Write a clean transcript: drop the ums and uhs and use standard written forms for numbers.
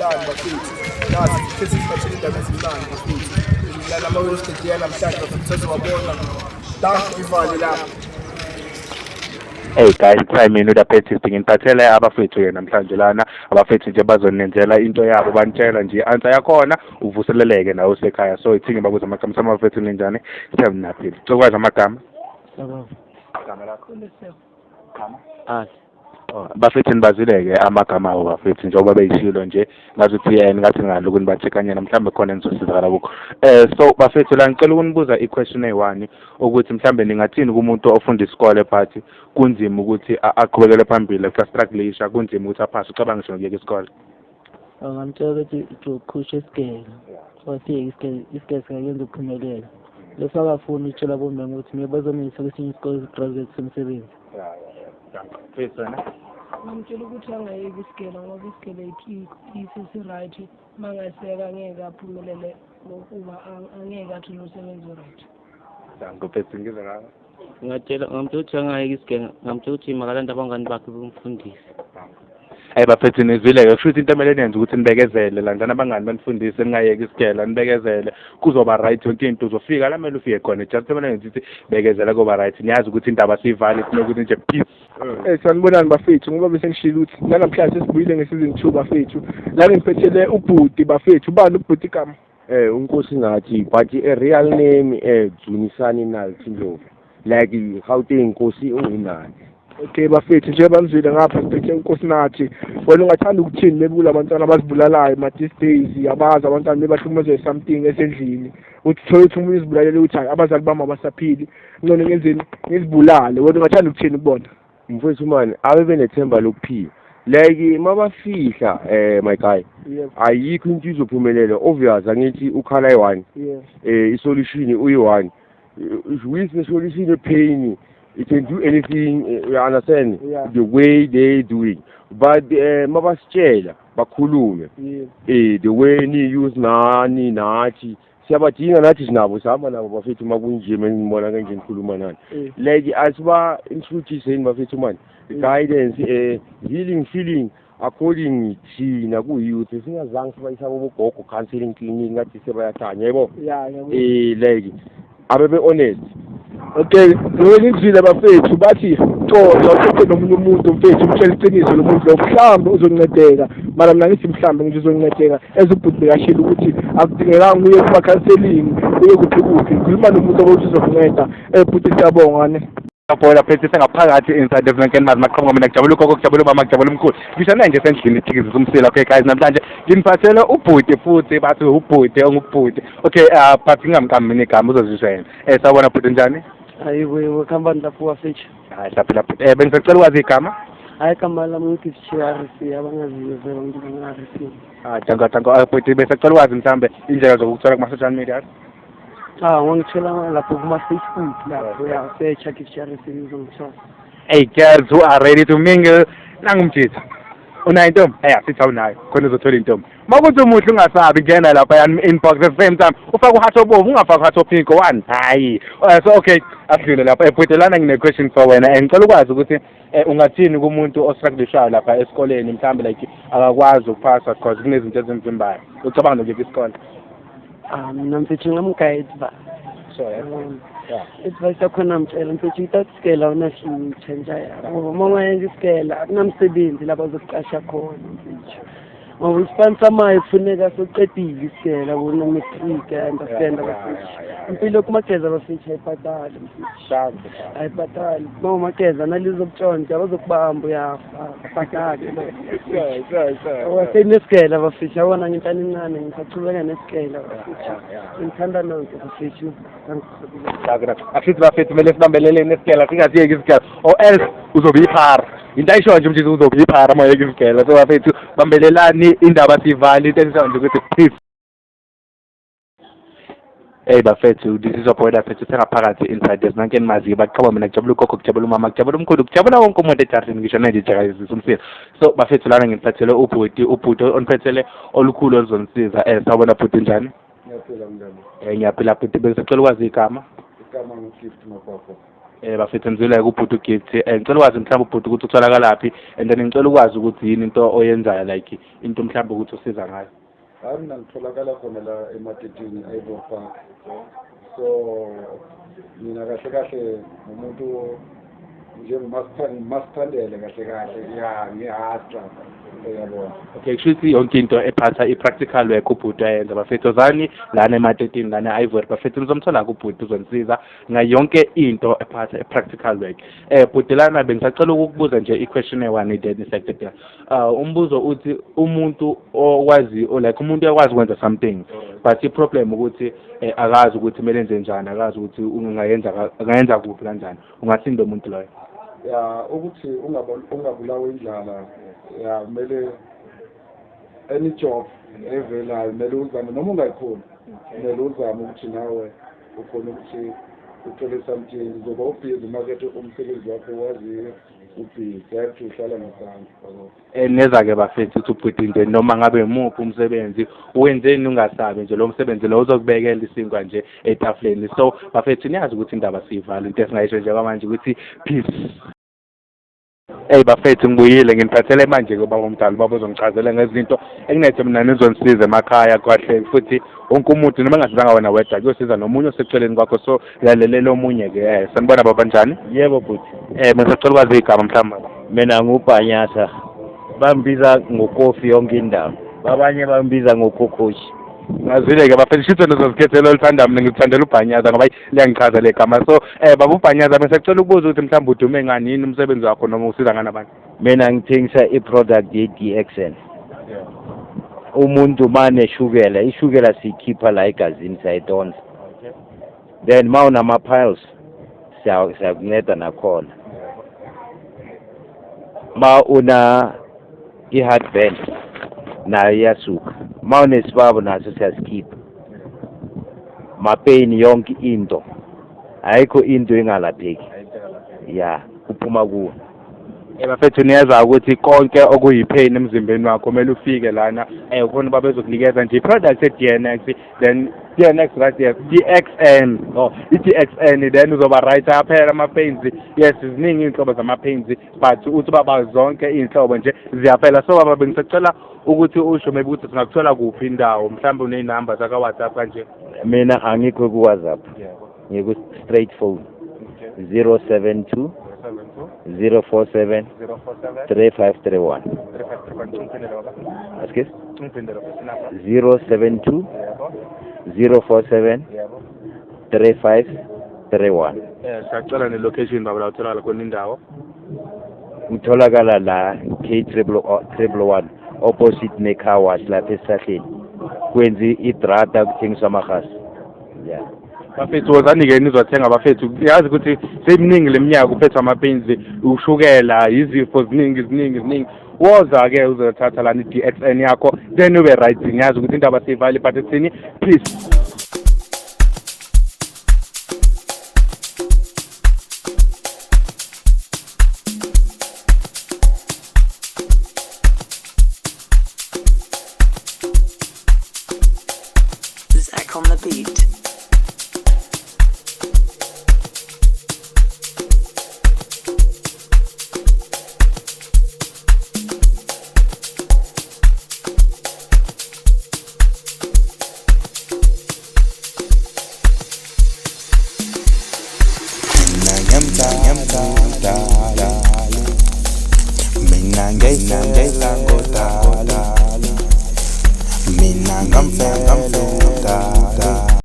ezimnandi bafethu. Nazi siphethe siphathele indaba ezimnandi bafethu. Lana ama-Wednesday namhlanje bafethu sazowabona. La ivale lapha. Hey guys, kuthiwa mina uDaphethist, nginiphathele abafethu-ke namhlanje lana. Abafethu nje bazonenzela into yabo, banitshela nje i-answer yakhona, uvuseleleke nawe usekhaya. So ithi ngibabuza amagama sama abafethu, ninjani? Sithembe naphila. Cela ukwazi amagama? Yabo. Igama lakho? Gama? Ali. Oh, bafethu nibazile-ke amagama abo bafethu, njengoba beyishilo nje ngazuthi ngathi ngaloku nibathekanyana, mhlawumbe khona enizosizakala kukho. So bafethu la ngicela ukunibuza i-question eyi-one, ukuthi mhlawumbe ningathini kumuntu ofunda isikole but kunzima ukuthi aqhubekele phambili, kuya-strugglisha, kunzima ukuthi aphase, ucabanga ngisho nokuyeka isikole? Ngamtshela ukuthi ukhushe isigele. Wasiyeka isigele, isigele singakenza ukuphumelela. Leso akafuni ukutshela bomama ukuthi maybe bazomyisa kwesinye isikole graduate somsebenzi. Mfethu, wena? Ngamtshela ukuthi angayeki isigele ngoba isigele isesi-right. Uma angasiyeka angeke aphumelele ngokuba angeke athole umsebenzi o-right. Danko mfethu, ngizwe ngawe. Ngingatshela, ngamtshela ukuthi angayeki isigele, ngamtshela ukuthi makalande abangani bakhe bemfundise. Hayi bafethu, nizwile-ke, kusho ukuthi into emele niyenze ukuthi nibekezele, landani abangani banifundise, ningayeki isigela, nibekezele, kuzoba right yonke into, uzofika la kumele ufike khona. Just emele nenze ukuthi bekezela, kuba right. Niyazi ukuthi indaba siyivale, sinokuthi nje peace. Sanibonani bafethu, ngoba bese ngishilo ukuthi namhlanje sesibuyile nge-season 2 bafethu. La ngiphethele ubhuti bafethu. Ubani ubhuti igama? Unkosi ngathi, but a real name Dzunisani Nalthi Ndlovu. Like Gauteng Nkosi unguNathi. Okay bafethu, njengoba nizwile ngapha siphethe uNkosinathi. Wena ungathanda ukuthini maybe kulabantwana abazibulalayo ma these days, abazi abantwana maybe bahlukumezwe something esendlini. Uthi thola ukuthi umuntu uzibulalela ukuthi hayi, abazali bami abasaphili. Ngcono ngenzeni, ngizibulale. Wena ungathanda ukuthini kubona? Mfowethu man, abe benethemba lokuphila. Like mabafihla my guy. Ayikho into izophumelela. Obvious angithi ukhala yi-one. I-solution uyi-one. With the solution pain, you can do anything, you understand? Yeah. The way they doing. But mabasitshela bakhulume. The way ni use nani nathi siyabadinga, nathi sinabo, sihamba nabo bafethu. Makunje mengibona kanje ngikhuluma nani, like asiba introduce bafethu man, guidance, healing feeling according thina ku-youth, singazange sibayisa bogogo counseling clinic, ngathi sebayathanya yebo. Yeah, ngiyabona. Like abebe honest. Okay, loyo ngikuzwile bafethu, bathi xoxa, uxoxe nomunye umuntu mfethu, umtshele iqiniso lo muntu lo, mhlawumbe uzoncedeka. Mara mina ngithi mhlawumbe ngithi uzoncedeka, as ubhuti bekashilo ukuthi akudingekanga uye kuma-counselling, uye kuphi kuphi, khuluma nomuntu ukuthi uzokunceda. Bhuti, siyabonga ne. Bhola phethe sengaphakathi inside ezinkeni mazi maqhamuka, mina kujabula ugogo, kujabula umama, kujabula umkhulu, ngisho nanje sendlini ithikizisa umsila. Okay guys, namhlanje nginiphathele ubhuti futhi, bathi ubhuti ongubhuti. Okay, but ngingamqambi mina igama, uzozizwa yena. Sawubona bhuti, njani? Hayibo yebo, kuhambani lapho wafethu? Hayi, siyaphila bhuti. Bengisacela ukwazi igama. Hayi, igama lami ngu-Gift RC, abangaziyo vele abantu banga-RC. Ah, danko danko. Bhuti, besacela ukwazi mhlambe indlela zokukuthola kuma-social media. Ah, wangithola lapho kuma-Facebook lapho, ya-searcha Gift RC, uzongithola. Hey girls who are ready to mingle, nangumjitha. Unayo intombi? Hey, asithi awunayo, khona uzothola intombi. Makuthi umuhle, ungasabi, ngena lapha yani inbox, at the same time ufake u-heart obomvu, ungafaki u-heart o-pink one. Hayi. So okay, asidlule lapha. Bhuti, lana ngine question for wena. Ngicela ukwazi ukuthi ungathini kumuntu ostrugglishayo lapha esikoleni, mhlambe like akakwazi ukuphasa because kunezinto ezimvimbayo. Ucabanga nokuyeka isikole? Ah, mina mfethu ngamguide ba. So, yeah. Advice yakhona mtshela mfethu, without isigela awuna-future nje, ngoba uma ungayenza isigela akunamsebenzi lapho azokuqasha khona mfethu, ngoba isipani samayo kufuneka soqedile isigela kuna-matric, understand abafethu? Impilo kumageza abafethu ayibhatali mfethu, ayibhatali. Uma umageza nalizokutshontsha, bazokubamba, uyafa, abhatali. Wasenesigela bafethu, yabona, ngintana encane, ngisachubeka nesigela bafethu. Ngithanda nonke bafethu. Asithi bafethu kumele sibambeleleni esigela, singasiyeki isigela, or else uzobe iphara. Into ayishoyo nje umjisi, uzobe iphara uma uyeka isigela. So bafethu, bambelelani, indaba sivali, into esishoyo nje ukuthi peace. Hey bafethu, this is your boy bafethu, sengaphakathi inside nanke nimaziyo baqhaba, mina kujabula ugogo, kujabula umama, kujabula umkhulu, kujabula wonke umuntu ejardini, ngisho nanje jakazisa umsila. So bafethu, lana ngiphathele ubhuti, ubhuti oniphathele olukhulu oluzonisiza. Sawubona bhuti, njani? Ngiyaphila mntana. Ngiyaphila bhuti, bengisacela ukwazi igama. Igama ngu-Gift Makwakwa. Bafethu ngizwile kubhuti uGift. Ngicela ukwazi mhlawumbe ubhuti ukuthi utholakalaphi, and then ngicela ukwazi ukuthi yini into oyenzayo, like into mhlawumbe ukuthi usiza ngayo. Hayi, mina ngitholakala khona la ematetini, Ivory Park. So mina kahle kahle ngumuntu njengomasithandele kahle kahle, ya, ngi-hustler, uyabona. Okay, kusho ukuthi yonke into ephatha i-practical work ubhuti ayenza. Bafethu, wozani lana ematetini, lana e-Ivory. Bafethu, nizomthola kubhuti, uzonisiza ngayo yonke into ephatha i-practical work. Bhuti, lana bengisacela ukukubuza nje i-question eyi-one, then siyaqedela. Umbuzo uthi umuntu okwazi, like umuntu uyakwazi ukwenza something, but i-problem ukuthi akazi ukuthi kumele enze njani, akazi ukuthi ungayenza kuphi, kanjani. Ungathini lo muntu loyo? Ya, ukuthi ungabulawa indlala, ya, kumele any job evelayo kumele uzame, noma ungayikhoni, kumele uzame ukuthi nawe ukhona ukuthi uthole something. Uzoba ubhizi umakethe umsebenzi wakho waziyo, ubhizi, hayi ukuthi uhlala ngesandla, yabo. Neza-ke bafethu ukuthi ubhuti nje noma ngabe imuphi umsebenzi wenzeni, ungasabi nje, lo msebenzi lo uzokubekela isinkwa nje etafuleni. So bafethu, niyazi ukuthi indaba siyivala, into esingayisho nje kwamanje ukuthi peace. Eyi bafethu, ngibuyile, nginiphathele manje-ke ubaba omdala, ubaba uzongichazela ngezinto enginethe mina nizonisiza emakhaya kahle, futhi wonke umuntu, noma engasizanga wena wedwa, kuyosiza nomunye oseceleni kwakho, so lalelela omunye-ke. Sanibona baba, njani? Yebo bhuti. Bengisacela ukwazi igama mhlawumbe. Mina ngubhanyasa, bambiza ngokofi yonke indawo, babanye bambiza ngokhokhoshi. Ngazile-ke bafethu, shitho nizozikhethela olithanda, mina ngithandela ubhanyaza ngoba liyangichaza le gama. So baba ubhanyaza, bengisacela ukubuza ukuthi mhlawumbe udume ngani, yini umsebenzi wakho, noma usiza ngani abantu? Mina ngithengisa i-product ye-DXN. Umuntu maneshukela, ishukela siyikhipha la egazini, siyayidonsa. Then ma unama-piles, siyakunceda nakhona. Ma una i-heartburn, nayo iyasuka. Ma unesibabo, naso siyasikhipha. Ma-pain, yonke into, ayikho into engalapheki, ya, kuphuma kuwo. Bafethu, niyeza ukuthi konke okuyi-pain emzimbeni wakho kumele ufike lana, khona babezokunikeza nje i-product e-DNX, then DNX, right? Yes, DXN, oh, i-DXN, then uzoba right, ayaphela ama-pains. Yes, ziningi iy'nhlobo zama-pains, but uthi baba zonke iy'nhlobo nje ziyaphela. So baba, bengisacela ukuthi usho maybe ukuthi singakuthola kuphi indawo, mhlawumbe uney'namba zaka-WhatsApp kanje. Mina angikho ku-WhatsApp, ngiku-straight phone, 072 047 3531. Askies, 072 047 3531. Siyacela ne-location baba, la utholakala khona indawo. Ngitholakala la K 111, opposite ne-car wash lapha esihlahleni, kwenzi idrata, kuthengiswa amahasi, ya. Bafethu, wozani-ke nizothenga. Bafethu, yazi ukuthi seminingi le minyaka uphethwe ama-pains, ushukela, izifo ziningi ziningi ziningi. Woza-ke uzothatha lana i-DXN yakho, then ube right. Ngiyazi ukuthi indaba siyivale, but ekuthini, peace. Zach on the beat. Mina ngiyamthanda.